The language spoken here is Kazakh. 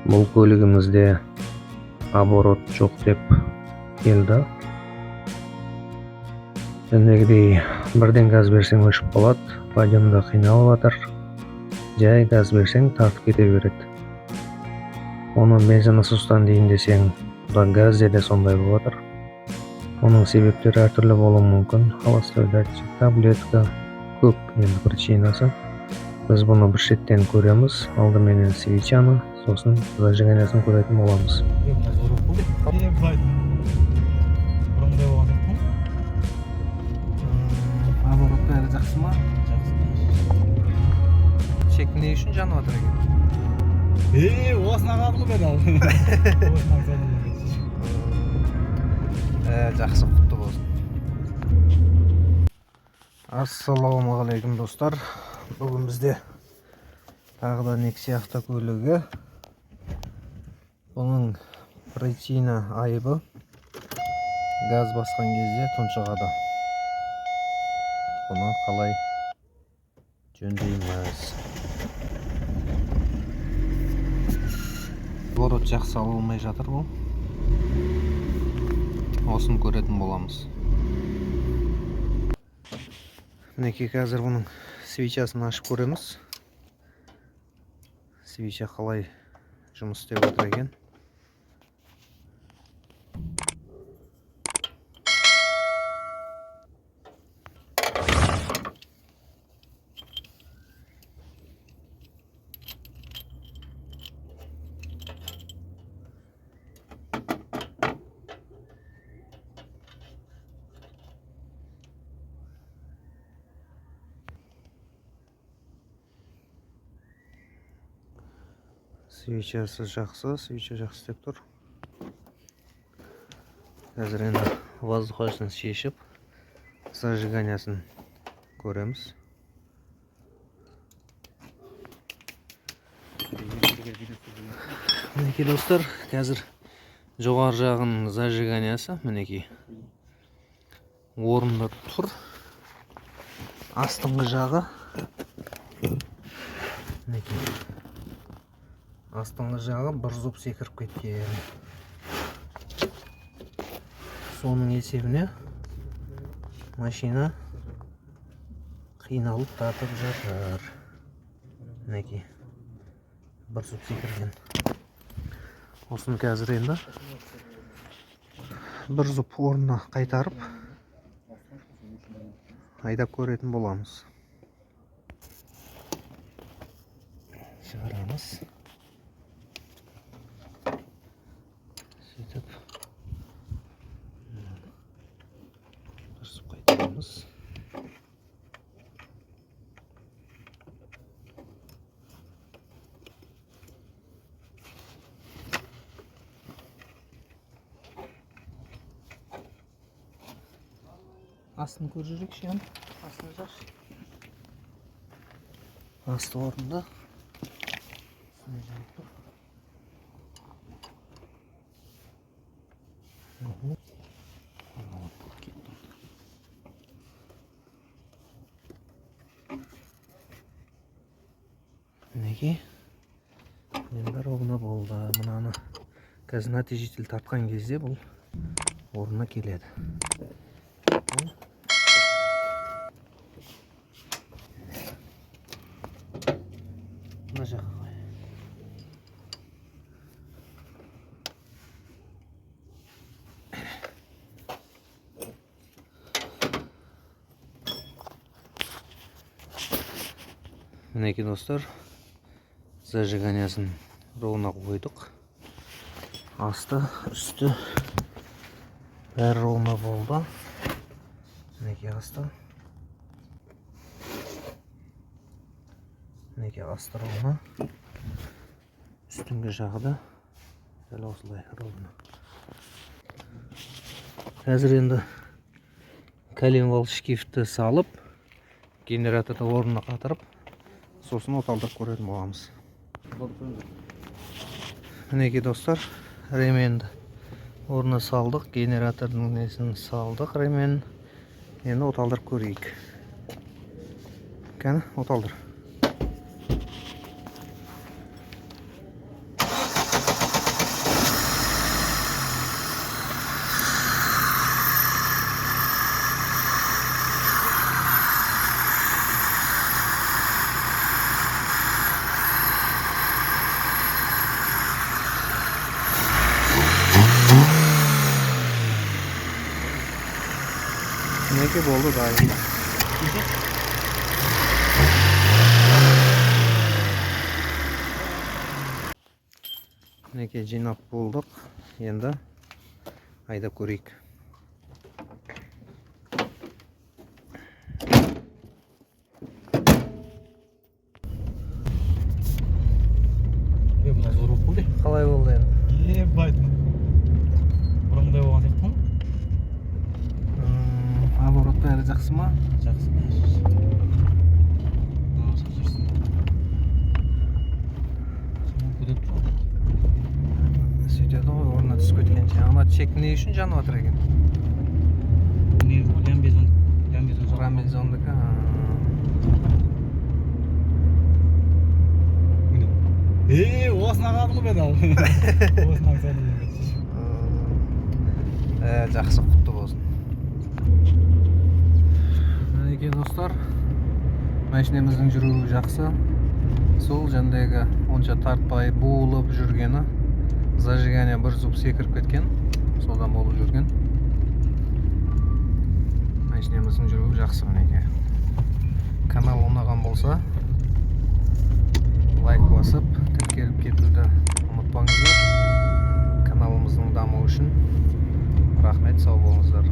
Бұл көлігімізде оборот жоқ деп келді. Жаңағыдей бірден газ берсең өшіп қалады, подъемда қиналып жатыр. Жай газ берсең тартып кете береді. Оны бензонасостан дейін десең, бұда газде де сондай болып жатыр. Оның себептері әртүрлі болуы мүмкін. Холостой датчик, таблетка, көп енді причинасы. Біз бұны бір шеттен көреміз. Алдыменен свечаны, сосын зажиганиясын көретін боламыз. Бұрынғыдай болған жоқ қой. Оборот бәрі жақсы ма? Жақсы. Чек не үшін жанып жатыр екен? Осыны қалды ғой мен ал. Осыны аңсадым. Жақсы, құтты болсын. Ассалаумағалейкум, достар. Бүгін бізде тағы да Nexia автокөлігі. Бұның причина айыбы газ басқан кезде тұншығады. Бұны қалай жөндейміз? Оборот жақсы алынмай жатыр бұл. Осыны көретін боламыз. Мінекей, қазір бұның свечасын ашып көреміз. Свеча қалай жұмыс істеп отыр екен. Свечасы жақсы, свеча жақсы істеп тұр. Қазір енді воздухасын шешіп, зажиганиясын көреміз. Мінекей, достар, қазір жоғары жағының зажиганиясы мінекей орнында тұр. Астыңғы жағы мінекей, астыңғы жағы бір зуп секіріп кеткен. Соның есебіне машина қиналып тартып жатыр. Мінекей, бір зуп секірген. Осыны қазір енді бір зуп орнына қайтарып айдап көретін боламыз. Шығарамыз. Сөйтіп бір зуп қайтарамыз. Астын көріп жүрейікші, ян. Астын жақсы. Асты орнында. Үстіне жанып тұр. Кетті. Мінекей, енді ровно болды. Мынаны қазір натяжитель тартқан кезде бұл орнына келеді. Мына жаққа қой. Мінекей, достар, зажиганиясын ровно қойдық. Асты, үсті бәрі ровно болды. Мінекей асты. Мінекей асты ровно. Үстіңгі жағы да дәл осылай ровно. Қазір енді коленвал шкифті салып, генераторды орнына қатырып, сосын оталдырып көретін боламыз. Мінекей, достар, ременді орнына салдық, генератордың несін салдық, ремен. Енді оталдырып көрейік. Кәні, оталдыр. Мінекей, болды, дайын. Мінекей, жинап болдық, енді айдап көрейік. Е, мына зор болып қалды. Қалай болды енді? Ебать. Бұрынғыдай болған сияқты ғой. Оборот бәрі жақсы ма? Жақсы. Жақсы жүрсін. Шамал көтеріп тұр. Сөйтеді ғой, орнына түсіп кеткенше. Ана чек не үшін жанып жатыр екен? Не, лямбезон, лямбезон. Рамельзондікі. Е, осыны қалдым ғой мен ал. Осыны аңсадым мен. Жақсы, құтты болсын. Мінекей, достар, машинеміздің жүруі жақсы. Сол жәндегі онша тартпай буылып жүргені, зажигание бір зуб секіріп кеткен, содан болып жүрген. Машинеміздің жүруі жақсы. Мінекей, канал ұнаған болса, лайк басып, тіркеліп кетуді ұмытпаңыздар каналымыздың дамуы үшін. Рахмет, сау болыңыздар.